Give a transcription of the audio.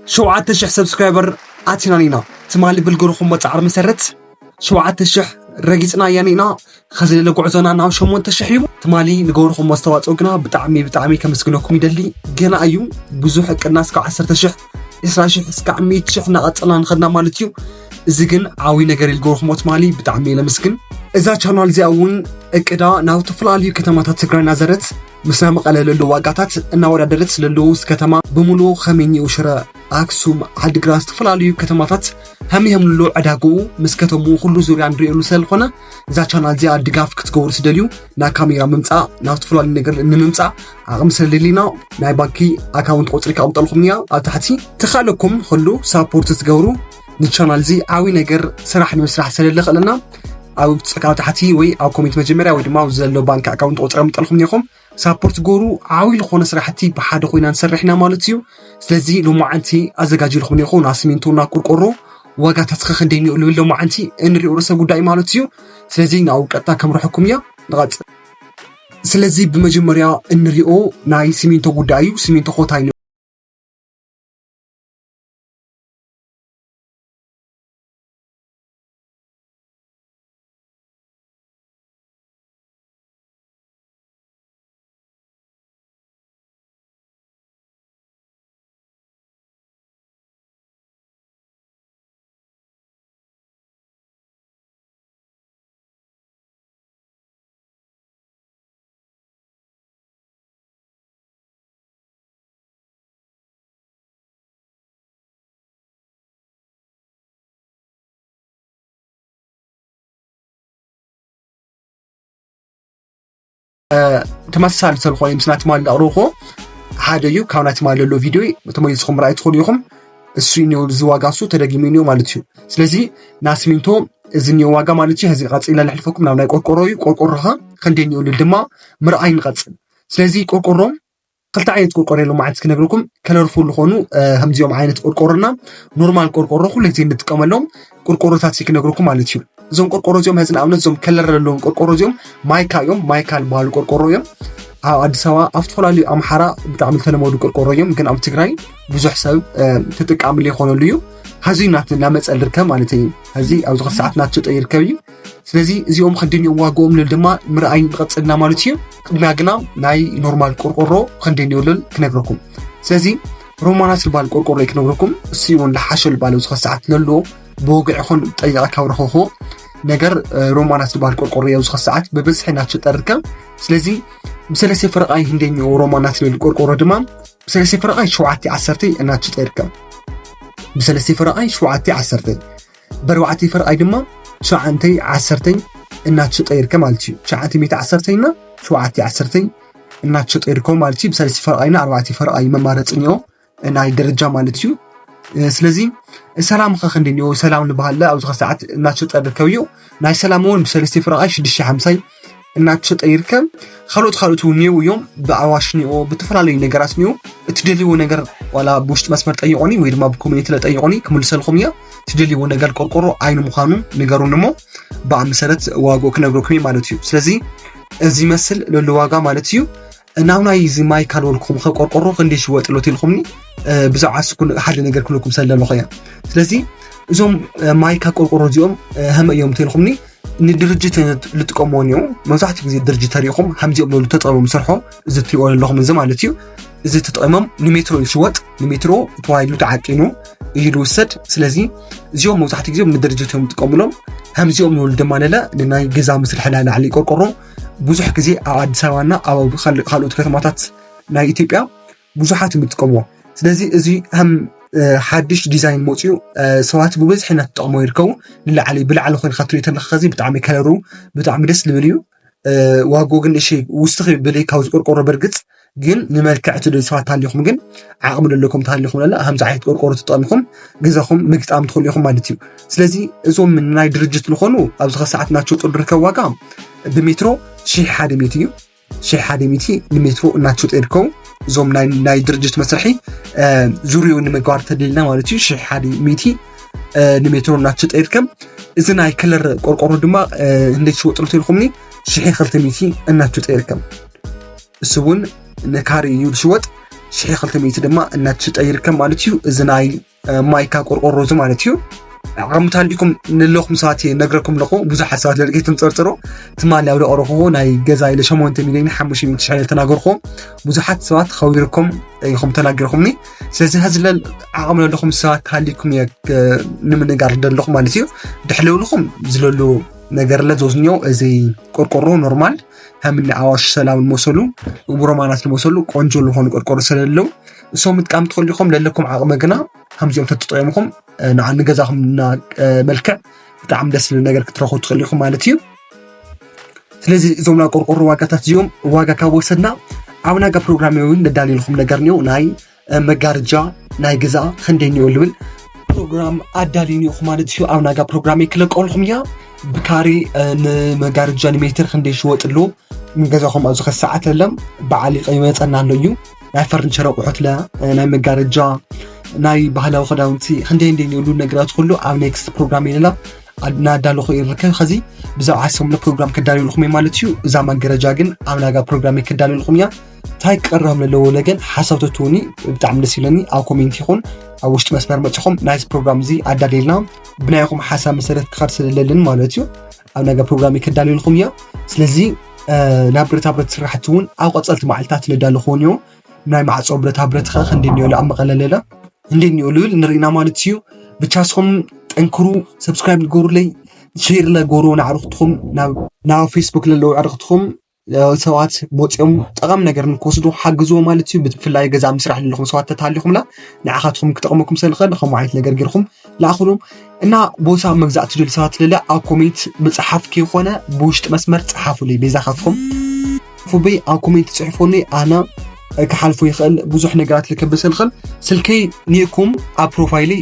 ሸውዓተ ሽሕ ሰብስክራይበር ኣቲናን ኢና። ትማሊ ብልገርኹም መጻዕር መሰረት ሸውዓተ ሽሕ ረጊጽና እያን ኢና። ኸዚ ለለ ጉዕዞና ናብ ሸሞንተ ሽሕ እዩ። ትማሊ ንገበርኹም ኣስተዋጽኦ ግና ብጣዕሚ ብጣዕሚ ከመስግነኩም ይደሊ። ገና እዩ ብዙሕ እቅድና እስካብ ዓሰርተ ሽሕ፣ ዕስራ ሽሕ እስካብ ሚእቲ ሽሕ እናቐጸልና ንኸድና ማለት እዩ። እዚ ግን ዓብይ ነገር ኢልገበርኹም ትማሊ ብጣዕሚ ለመስግን። እዛ ቻናል እዚኣ እውን እቅዳ ናብ ዝተፈላለዩ ከተማታት ትግራይ እናዘረት ምስ ናይ መቐለ ለሎ ዋጋታት እናወዳደረት ለሎ ውስጥ ከተማ ብምሉ ኸመይ እኒኡ ሽረ ኣክሱም ዓድግራት ዝተፈላለዩ ከተማታት ሃሚሆምሉ ዕዳግኡ ምስ ከተሙ ኩሉ ዙርያ ንሪእሉ ስለዝኾነ እዛ ቻናል እዚኣ ድጋፍ ክትገብሩ ትደልዩ ናብ ካሜራ ምምፃእ ናብ ዝተፈላለዩ ነገር ንምምፃእ ዓቕሚ ስለሌሊና ናይ ባንኪ ኣካውንት ቁፅሪ ከቕምጠልኩም እያ ኣብ ታሕቲ። ተኻለኩም ኩሉ ሳፖርት ትገብሩ ንቻናል እዚ ዓብይ ነገር ስራሕ ንምስራሕ ስለለኽእለና ኣብ ፅቃብ ታሕቲ ወይ ኣብ ኮሜንት መጀመርያ ወይ ድማ ኣብዚ ዘሎ ባንክ ኣካውንት ቁፅሪ ኣምጠልኩም ኢኹም ሳፖርት ጎሩ ዓብይ ዝኾነ ስራሕቲ ብሓደ ኮይና ንሰርሕ ኢና ማለት እዩ። ስለዚ ሎማዓንቲ ኣዘጋጅልኩም ኢኹ ናብ ሲሚንቶ እና ቁርቆሮ ዋጋታት ከ ክንደይ እንዮ ልብል ሎማዓንቲ እንሪኦ ርእሰ ጉዳይ ማለት እዩ። ስለዚ ናብኡ ቀጥታ ከምርሐኩም እያ። ንቐጽል። ስለዚ ብመጀመርያ እንሪኦ ናይ ሲሚንቶ ጉዳይ እዩ። ሲሚንቶ ኮታይ ተመሳሳሊ ስለዝኾነ ምስ ናይ ትማሊ ኣቕረብኩዎ ሓደ እዩ። ካብ ናይ ትማሊ ዘሎ ቪድዮ ተመሊስኩም ርኣይ ትኽእሉ ኢኹም። እሱ እዩ እዚ ዋጋ እሱ ተደጊሙ እዩ ማለት እዩ። ስለዚ ናይ ሲሚንቶ እዚ እኒኦ ዋጋ ማለት እዩ። ሕዚ ቀፂልና ነሕልፈኩም ናብ ናይ ቆርቆሮ እዩ። ቆርቆሮ ኸ ክንደይ እኒኦ ልብል ድማ ምርኣይ ንቐፅል። ስለዚ ቆርቆሮ ክልተ ዓይነት ቆርቆሮ የለው ማለት ክነግረኩም ከለርፉል ዝኾኑ ከምዚኦም ዓይነት ቆርቆሮና ኖርማል ቆርቆሮ ኩሉ ግዜ እንጥቀመሎም ቆርቆሮታት ክነግረኩም ማለት እዩ። እዞም ቆርቆሮ እዚኦም ሕዚ ንኣብነት እዞም ከለር ዘለዎም ቆርቆሮ እዚኦም ማይካ እዮም። ማይካ ዝበሃሉ ቆርቆሮ እዮም። ኣብ ኣዲስ ኣበባ ኣብ ዝተፈላለዩ ኣምሓራ ብጣዕሚ ዝተለመዱ ቆርቆሮ እዮም። ግን ኣብ ትግራይ ብዙሕ ሰብ ተጠቃሚ ዘይኮነሉ እዩ። ሕዚ ናት እናመፀ ዝርከብ ማለት እዩ። ሕዚ ኣብዚ ክሳዓት ናት ሸጠ ይርከብ እዩ። ስለዚ እዚኦም ክንደይ እዮም ዋግኦም ንብል ድማ ምርኣይ ንቐፅልና ማለት እዩ። ቅድሚያ ግና ናይ ኖርማል ቆርቆሮ ክንደይ እዮም ልብል ክነግረኩም። ስለዚ ሮማናት ዝበሃል ቆርቆሮ እዩ ክነግረኩም። እሱ እውን ዝሓሸ ዝበሃል ኣብዚ ሰዓት ለሎ ብወግዒ ይኹን ጠይቐ ካብ ረኸኹ ነገር ሮማናት ዝበሃል ቆርቆሮ እዩ ኣብዚ ሰዓት ብብዝሒ እናተሸጠ ይርከብ። ስለዚ ብሰለስተ ፈረቓይ ክንደይ እዮም ሮማናት ዝብል ቆርቆሮ ድማ ብሰለስተ ፈረቓይ ሸውዓተ ዓሰርተ እናተሸጠ ይርከብ። ብሰለስተ ፈረቓይ ሸውዓተ ዓሰርተ ብኣርባዕተ ፈረቓይ ድማ ትሽዓተ ዓሰርተ እናተሸጠ ይርከብ ማለት እዩ። ትሽዓተ ሚእቲ ዓሰርተ እና ሸውዓተ ዓሰርተ እናተሸጠ ይርከብ ማለት እዩ። ብሰለስተ ፈረቓይና ኣርባዕተ ፈረቓይ መማረፂ እኒኦ ናይ ደረጃ ማለት እዩ። ስለዚ ሰላም ኸ ክንደይ እኒኦ? ሰላም ዝበሃል ኣብዚ ሰዓት እናተሸጠ ይርከብ እዩ። ናይ ሰላም እውን ብሰለስተ ፈረቓይ ሽዱሽተ ሓምሳይ እናተሸጠ ይርከብ። ካልኦት ካልኦት እውን እኒኦ እዮም። ብኣዋሽ እኒኦ፣ ብተፈላለዩ ነገራት እኒኦ። እትደልይዎ ነገር ዋላ ብውሽጢ መስመር ጠይቆኒ ወይ ድማ ብኮሚኒቲ ለጠይቆኒ ክምልሰልኩም እያ። እትደልይዎ ነገር ቆርቆሮ ኣይኑ ምዃኑ ንገሩን እሞ ብኣ መሰረት ዋግኡ ክነግረኩም እዩ ማለት እዩ። ስለዚ እዚ ይመስል ለሎ ዋጋ ማለት እዩ። ናብ ናይ እዚ ማይካ ዝበልኩም ኸ ቆርቆሮ ክንደይ ሽወጥ ኣሎ ተልኩምኒ ብዛዕባ ስኩን ሓደ ነገር ክብለኩም ሰለለኹ እያ። ስለዚ እዞም ማይካ ቆርቆሮ እዚኦም ሃመ እዮም ተልኩምኒ ንድርጅት ልጥቀምዎ እኒኦ። መብዛሕትኡ ግዜ ድርጅት ተሪእኹም ከምዚኦም ዝበሉ ተጠቐሞም ሰርሖ እዚ ትሪእዎ ዘለኹም እዚ ማለት እዩ። እዚ ተጠቐሞም ንሜትሮ ይሽወጥ። ንሜትሮ ተዋሂዱ ተዓቂኑ እዩ ዝውሰድ። ስለዚ እዚኦም መብዛሕትኡ ግዜ ንድርጅት እዮም ዝጥቀሙሎም። ከምዚኦም ዝበሉ ድማ ለለ ንናይ ገዛ መስርሒ ናይ ላዕሊ ቆርቆሮ ብዙሕ ግዜ ኣብ ኣዲስ ኣበባና ኣብ ካልኦት ከተማታት ናይ ኢትዮጵያ ብዙሓት እዮም ዝጥቀምዎ። ስለዚ እዚ ከም ሓድሽ ዲዛይን መፅኡ ሰባት ብብዝሒ እናተጠቕሞ ይርከቡ። ንላዕሊ ብላዕሊ ኮይንካ ትሪኦ ተለካ ከዚ ብጣዕሚ ከለሩ ብጣዕሚ ደስ ዝብል እዩ። ዋግኡ ግን እሺ ውስኽ ይብል ካብ ዝቆርቆሮ በርግፅ ግን ንመልክዕ ትደልዩ ሰባት ተሃሊኹም ግን ዓቕሚ ዘለኩም ተሃሊኹም ለለ ከምዚ ዓይነት ቆርቆሮ ተጠቕምኹም ገዛኹም ምግጣም ትኽእሉ ኢኹም ማለት እዩ። ስለዚ እዞም ናይ ድርጅት ዝኾኑ ኣብዚ ሰዓት ናቸው ጥሪ ርከብ ዋጋ ብሜትሮ ሽሕ ሓደ ሚእቲ እዩ። ሽሕ ሓደ ሚእቲ ንሜትሮ እናተሸጠ ይርከቡ። እዞም ናይ ድርጅት መስርሒ ዙርዩ ንምግባር ተደልና ማለት እዩ። ሽሕ ሓደ ሚእቲ ንሜትሮ እናተሸጠ ይርከብ። እዚ ናይ ከለር ቆርቆሮ ድማ እንደ ትሽወጥሉ ተልኩምኒ ሽሕ ክልተ ሚእቲ እናተሸጠ ይርከብ። እሱ እውን ንካሪ እዩ ዝሽወጥ። ሽሕ ክልተ ሚእቲ ድማ እናተሸጠ ይርከብ ማለት እዩ። እዚ ናይ ማይካ ቆርቆሮ እዚ ማለት እዩ። ዓቕሚ ተሃልዩኩም ንለኹም ሰባት ነግረኩም ኣለኹ። ብዙሓት ሰባት ለልቀ ተንጸርጽሮ ትማሊ ኣብ ደቐረኹዎ ናይ ገዛ ኢለ ሸሞንተ ሚልዮን ሓሙሽተ ሚእቲ ሽሕ ተናገርኩ። ብዙሓት ሰባት ኸዊርኩም ኢኹም ተናገርኩምኒ። ስለዚ ሀዝለል ዓቕሚ ለለኹም ሰባት ሃልዩኩም እየ ንምንጋር ደለኹ ማለት እዩ። ድሕለውልኹም ዝለሉ ነገር ለ ዘዝኛው እዚ ቆርቆሮ ኖርማል ከምኒ ኣዋሽ ሰላም ዝመሰሉ፣ ሮማናት ዝመሰሉ ቆንጆ ዝኾኑ ቆርቆሮ ስለለዉ እሶም ምጥቃም ትኽእሉ ኢኹም። ለለኩም ዓቕመ ግና ከምዚኦም ተትጠቀምኹም ንዓ ንገዛኹም እና መልክዕ ብጣዕሚ ደስ ዝብል ነገር ክትረኽቡ ትኽእሉ ኢኹም ማለት እዩ። ስለዚ እዞም ናይ ቆርቆሮ ዋጋታት እዚኦም ዋጋ ካብ ወሰድና ኣብ ናጋ ፕሮግራም እውን ነዳልየልኩም ነገር እኒኦ ናይ መጋረጃ ናይ ገዛ ክንደይ እኒኦ ልብል ፕሮግራም ኣዳልዩ እኒኦኹ ማለት እዩ። ኣብ ናጋ ፕሮግራም ክለቀልኩም እያ። ብካሬ ንመጋረጃ ንሜትር ክንደይ ሽወጥ ኣሎ ንገዛኹም ኣብዚ ከሰዓት ኣለም በዓል ይመፀና ኣሎ እዩ። ናይ ፈርኒቸር ኣቑሑት ለ ናይ መጋረጃ ናይ ባህላዊ ክዳውንቲ ክንደይ እንደ እኒኦሉ ነገራት ኩሉ ኣብ ኔክስት ፕሮግራም የለላ ናዳለኹ ይርከብ። ከዚ ብዛዕባ ሓሰምሎ ፕሮግራም ከዳልዩልኩም ማለት እዩ። እዛ መጋረጃ ግን ኣብ ናጋ ፕሮግራም ከዳልዩልኩም እያ። እንታይ ክቀረም ለለዎ ለገን ሓሳብ ተትውኒ ብጣዕሚ ደስ ይለኒ። ኣብ ኮሜንት ይኹን ኣብ ውሽጢ መስመር መፅኹም ናይዚ ፕሮግራም እዚ ኣዳሊልና ብናይኹም ሓሳብ መሰረት ክኸድ ስለለልን ማለት እዩ። ኣብ ናጋ ፕሮግራም ከዳልዩልኩም እያ። ስለዚ ናብ ብረታ ብረት ስራሕቲ እውን ኣብ ቀፀልቲ መዓልታት ለዳለኹን እዮም። ናይ ማዕፆ ብረታ ብረት ኸ ክንደይ እኒኦ ኣብ መቐለ ለለ ክንደይ እኒኦ ልብል ንርኢና ማለት እዩ። ብቻ ስኹም ጠንክሩ። ሰብስክራይብ ንገሩለይ፣ ሼር ለገሩ ንዓርኽትኹም ናብ ፌስቡክ ለለዉ ዕርኽትኹም ሰባት መፅኦም ጠቓሚ ነገር ንክወስዱ ሓግዝዎ ማለት እዩ። ብፍላይ ገዛ ምስራሕ ዘለኹም ሰባት ተታሊኹምላ ንዓኻትኩም ክጠቕመኩም ሰልኸ ንኸምኡ ዓይነት ነገር ገይርኩም ላእኹሎም እና ቦታ መግዛእ ትደልዩ ሰባት ለለ ኣብ ኮሜንት ምፅሓፍ ከይኮነ ብውሽጢ መስመር ፀሓፉለይ ቤዛኻትኩም ፉበይ ኣብ ኮሜንት ፅሕፎኒ ኣነ ክሓልፎ ይኽእል ብዙሕ ነገራት ልከብሰልኽል ስልከይ ኒኩም ኣብ ፕሮፋይለይ